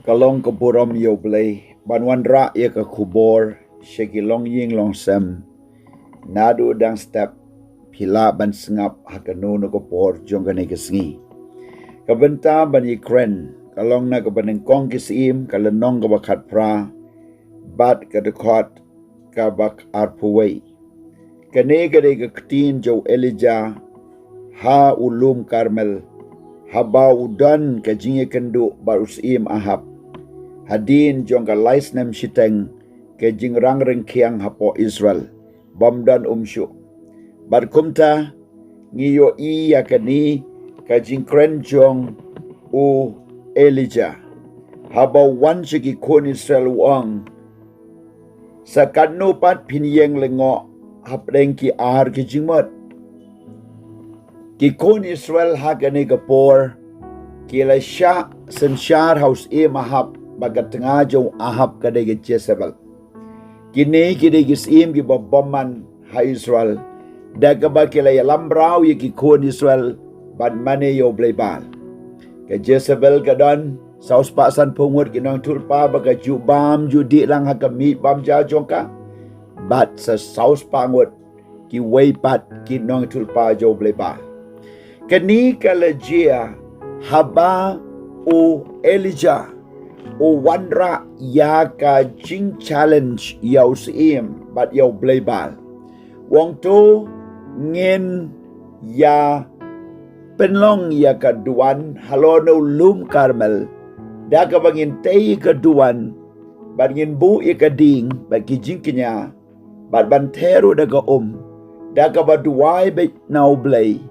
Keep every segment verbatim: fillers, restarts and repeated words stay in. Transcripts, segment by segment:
Ka long ka burom ïa U Blei ban wanrah ïa ka khubor sha ki longïing longsem. Naduh dang step phi lah ban sngap ha kano kano ka por jong kane ka sngi. Ka bynta ban ïakren ka long na kaba nyngkong ki Syiem, ka lynnong kaba khatphra bad ka dkhot kaba arphew wei. Kane ka dei ka ktien jong u Elijah ha u lum Karmel, haba u don ka jingïakynduh bad u Syiem Ahab hadien jong ka lai snem shiteng ka jingrang ryngkhiang hapoh Israel bym don um shuh. Bad kumta ngi ïohi ïa kane ka jingkren jong u Elijah. Haba u wan sha ki khun Israel u ong, sa katno pat phin ïeng lyngngoh hapdeng ki ar ki jingmut? Ki khun Israel ha kane ka por ki la shah synshar ha u Syiem Ahab, bad ka tnga jong u Ahab ka dei ka Jezebel. Kine ki dei ki syiem kiba bymman ha Israel, da kaba ki la ïalam mraw ïa ki khun Israel ban mane ïa u blei Baal. Ka Jezebel ka don saw spah sanphew ngut ki nongïathuhlypa ba ka ju bam ju dih lang ha ka miej bam ja jong ka, bad sa saw spah ngut kiwei pat ki nongïathuhlypa jong u blei Baal. Kane ka la jia haba u Elijah u wanrah ïa ka jingchallenge ïa u Syiem bad ïa u blei Baal. U ong, to ngin ïa pynlong ïa ka duwan halor na u lum Karmel, da kaba ngin tei ïa ka duwan bad ngin buh ïa ka ding bad ki jingkñia bad ban ther ruh da ka um, da kaba duwai beit na u Blei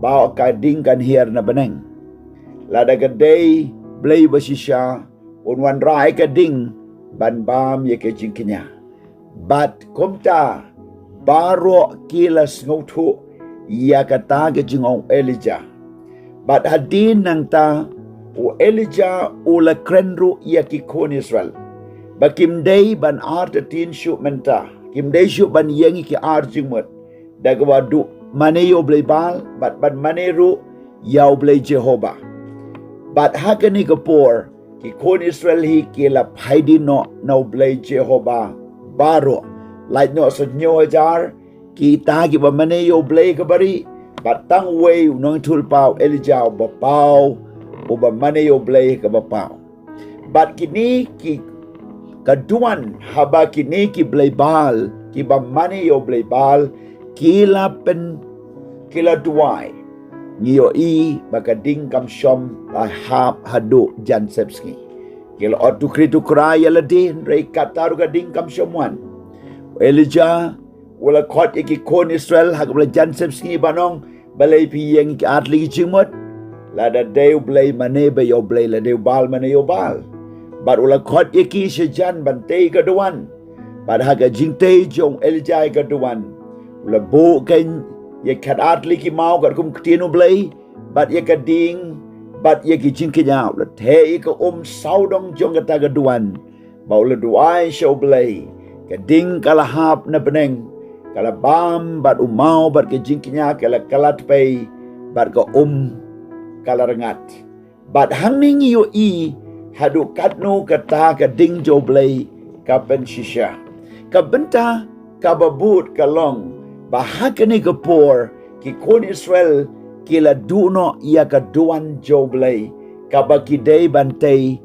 ba ka ding kan hiar na bneng. Lada ka dei Blei ba shisha, un wanrah ïa ka ding ban bam ïa ka jingkñia. Bad kumta baroh ki la sngewthuh ïa kata ka jingong u Elijah. Bad hadien nangta u Elijah u la kren ruh ïa ki khun Israel ba kim dei ban artatien shuh mynta, kim dei shuh ban ïeng ïa ki ar jingmut, da kaba duh mane ïa u blei Baal bad ban mane ruh ïa u Blei Jehobah. Bad ha kane ka por ki khun Israel hi ki la phai dien noh na u Blei Jehobah baroh. Lait noh sa hynñiew hajar kita kiba mane ïa u blei kaba rieh, bad tang uwei u nongïathuhlypa u Elijah uba paw, uba mane ïa u blei kaba paw. Bad kine ki, ka duwan haba kine ki blei Baal kiba mane ïa u blei Baal ki la pyn, ki la duwai, ngi ïohi ba ka ding kam shym la hap haduh jan sepsngi. Ki la ot tukri tukra ïa lade, hynrei kata ruh ka ding kam shym wan. U Elijah u la khot ïa ki khun Israel ha kaba la jan sepsngi ban ong, balei phi ïeng ïa ki ar tylli ki jingmut? Lada dei u blei mane beit ïa u blei, lada dei u Baal mane ïa u Baal. Bad u la khot ïa ki sha jan ban tei ka duwan. Bad ha ka jingtei jong u Elijah ïa ka duwan, u la buh keiñ ïa ki khat ar tylli ki maw katkum ktien u Blei, bad ïa ka ding, bad ïa ki jingkñia, u la theh ïa ka um sawdong jong kata ka duwan. Bad u la duwai sha u Blei, ka ding ka la hap na bneng, ka la bam, bad u maw bad ka jingkñia ka la kylla tpei, bad ka um ka la rngat. Bad hangne ngi ïohi haduh katno kata ka ding jong u Blei ka pynshisha. Ka bynta kaba bud ka long ba ha kane ka por ki khun Israel ki la duh noh ïa ka duwan jong u Blei kaba ki dei ban tei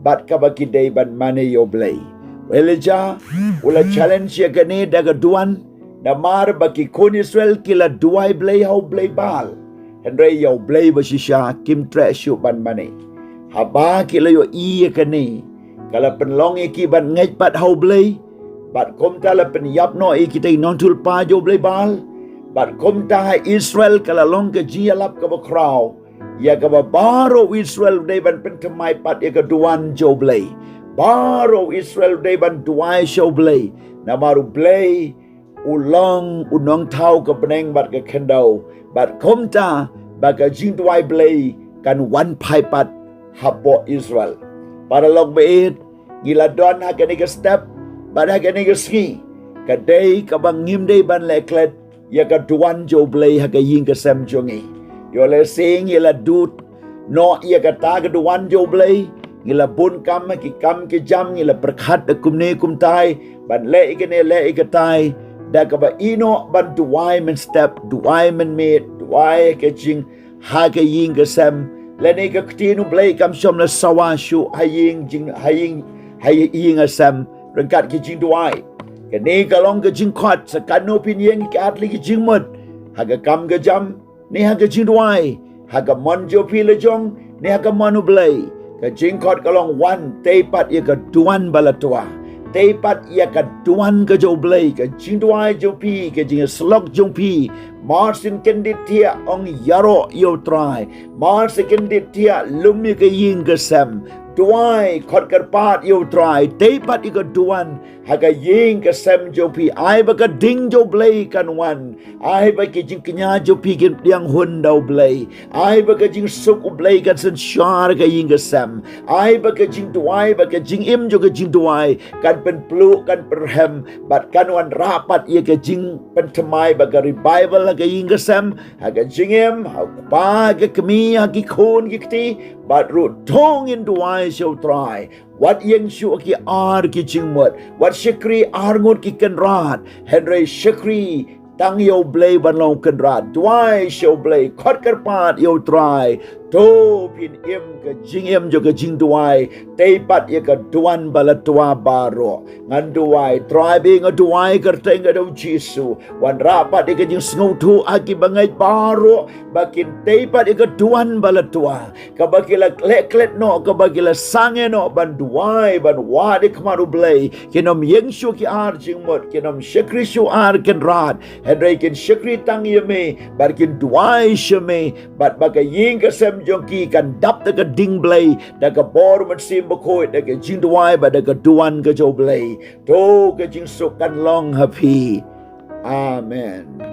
bad kaba ki dei ban mane ïa u Blei. U Elijah u la challenge ïa kane da ka duwan, namar ba ki khun Israel ki la duwai blei ha u blei Baal, hynrei ïa u Blei ba shisha kim treh shuh ban mane. Haba ki la ïohi ïa kane, ka la pynlong ïa ki ban ngeit pat ha u Blei, bad kumta la pynïap noh ïa kita ki nongïathuhlypa jong u blei Baal. Bad kumta ha Israel ka la long ka jingïalap kaba khraw, ïa kaba baroh u Israel u dei ban pynthymmai pat ïa ka duwan jong u Blei. Baroh u Israel u dei ban duwai sha u Blei, namar u Blei u long u nongthaw ka bneng bad ka khyndew, bad kumta ba ka jingduwai blei kan wan phai pat hapoh Israel. Paralok baieit, ngi la don ha kane ka step bad ha kane ka sngi, ka dei kaba ngim dei ban leh klet ïa ka duwan jong u Blei ha ka ïing ka sem jong ngi. Ïoh lehse ngi la duh noh ïa kata ka duwan jong u Blei, Ngi la bun kam ha ki kam ki jam, ngi la pyrkhat da kumne kumtai, ban leh ïa kane leh ïa katai. Da kaba ïehnoh ban duwai mynstep, duwai mynmiet, duwai ha ka jing, ha ka ïing ka sem. Lane ka ktien U Blei kam shym la sawa shuh ha ïing jing, ha ïing, ha ïing ha sem ryngkat ki jingduwai. Kane ka long ka jingkhot, sa katno phin ïeng ki artylli ki jingmut, ha ka kam ka jam, ne ha ka jingduwai, ha ka mon jong phi la jong, ne ha ka mon U Blei. Ka jingkhot ka long wan, tei pat ïa ka duwan ba la twa. Tei pat ïa ka duwan ka jong U Blei, ka jingduwai jong phi, ka jingïasyllok jong phi. Mar shu kyndit thiah ong ïaroh ïa U Trai. Mar shu kyndit thiah lum ïa ka ïing ka sem. Duwai, khot kyrpad ïa U Trai, tei pat ïa ka duwan ha ka ïing ka sem jong phi. Ai ba ka ding jong U Blei kan wan. Ai ba ki jingkñia jong phi kin pdiang hun da U Blei. Ai ba ka jingsuk U Blei kan synshar ha ka ïing ka sem. Ai ba ka jingduwai, ba ka jingim jong ka jingduwai kan pynpluh, kan pyrhem, bad kan wanrah pat ïa ka jingpynthymmai bad ka revival ha ka ïing ka sem, ha ka jingim, ha u kpa, ha ka kmie, ha ki khun ki kti. Bad ruh to ngin duwai sha U Trai. Wat ïeng shuh ha ki ar ki jingmut. Wat shakri ar ngut ki kynrad. Hynrei shakri tang ïa U Blei ban long kynrad. Duwai sha U Blei, khot kyrpad ïa U Trai. To phin im ka jingim jong ka jingduwai, tei pat ïa ka duwan ba la twa baroh. Ngan duwai, Trai, ba nga duwai kyrteng ka jong U Jisu. Wanrah pat ïa ka jingsngewthuh ha ki bangeit baroh, ba kin tei pat ïa ka duwan ba la twa. Kaba ki la klet klet noh, kaba ki la sangeh noh ban duwai, ban wad ïa khmat U Blei. Kin ym ïeng shuh ki ar jingmut, kin ym shakri shuh ar kynrad. Hynrei kin shakri tang ïa me, bad kin duwai sha me, bad ba ka ïing ka sem jong ki kan dap da ka ding Blei, da ka bor Mynsiem Bakhuid, da ka jingduwai, bad da ka duwan ka jong U Blei. To ka jingsuk kan long ha phi. Amen.